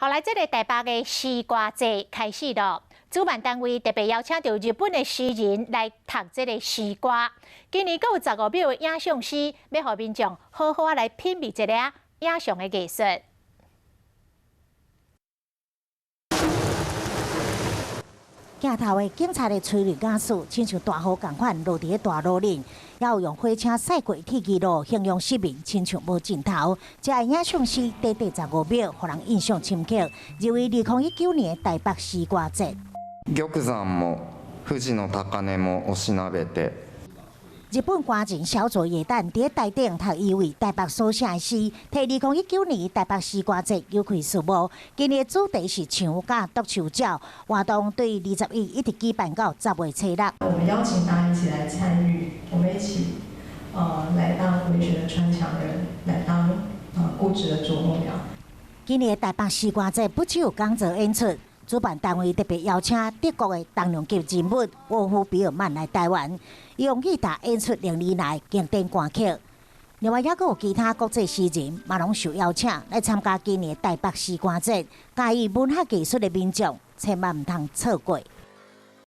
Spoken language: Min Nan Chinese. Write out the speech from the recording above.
後來，這个台北的詩歌節開始囉。主辦單位特別邀請著日本的詩人來讀這个詩歌。今年閣有15秒的影像詩，欲予民眾好好仔來品味一下影像的藝術。鏡頭的警察的催淚瓦斯，親像大雨仝款落佇咧大路頂，也有用火車駛過鐵枝路，形容市民親像無盡頭。這个影像詩短短十五秒，予人印象深刻。入圍2019年台北詩歌節。玉山も富士の高嶺もおしなべて。日本歌人小佐野旦佇台頂讀伊為台北所寫的詩，替2019年台北詩歌節揭開序幕。今年的主題是牆佮獨樹鳥，活動對21一直舉辦到10月初六。我們邀請大家一起來參與，我們一起，來當文學的穿牆人，來當固執的啄木鳥。今年的台北詩歌節不只有講座演出。主辦單位特別邀請德國的重量級人物沃夫比爾曼來台灣，用吉他演出歷年來經典歌曲。另外，猶閣有其他國際詩人嘛攏受邀請來參加今年台北詩歌節，佮意文學藝術的民眾千萬毋通錯過。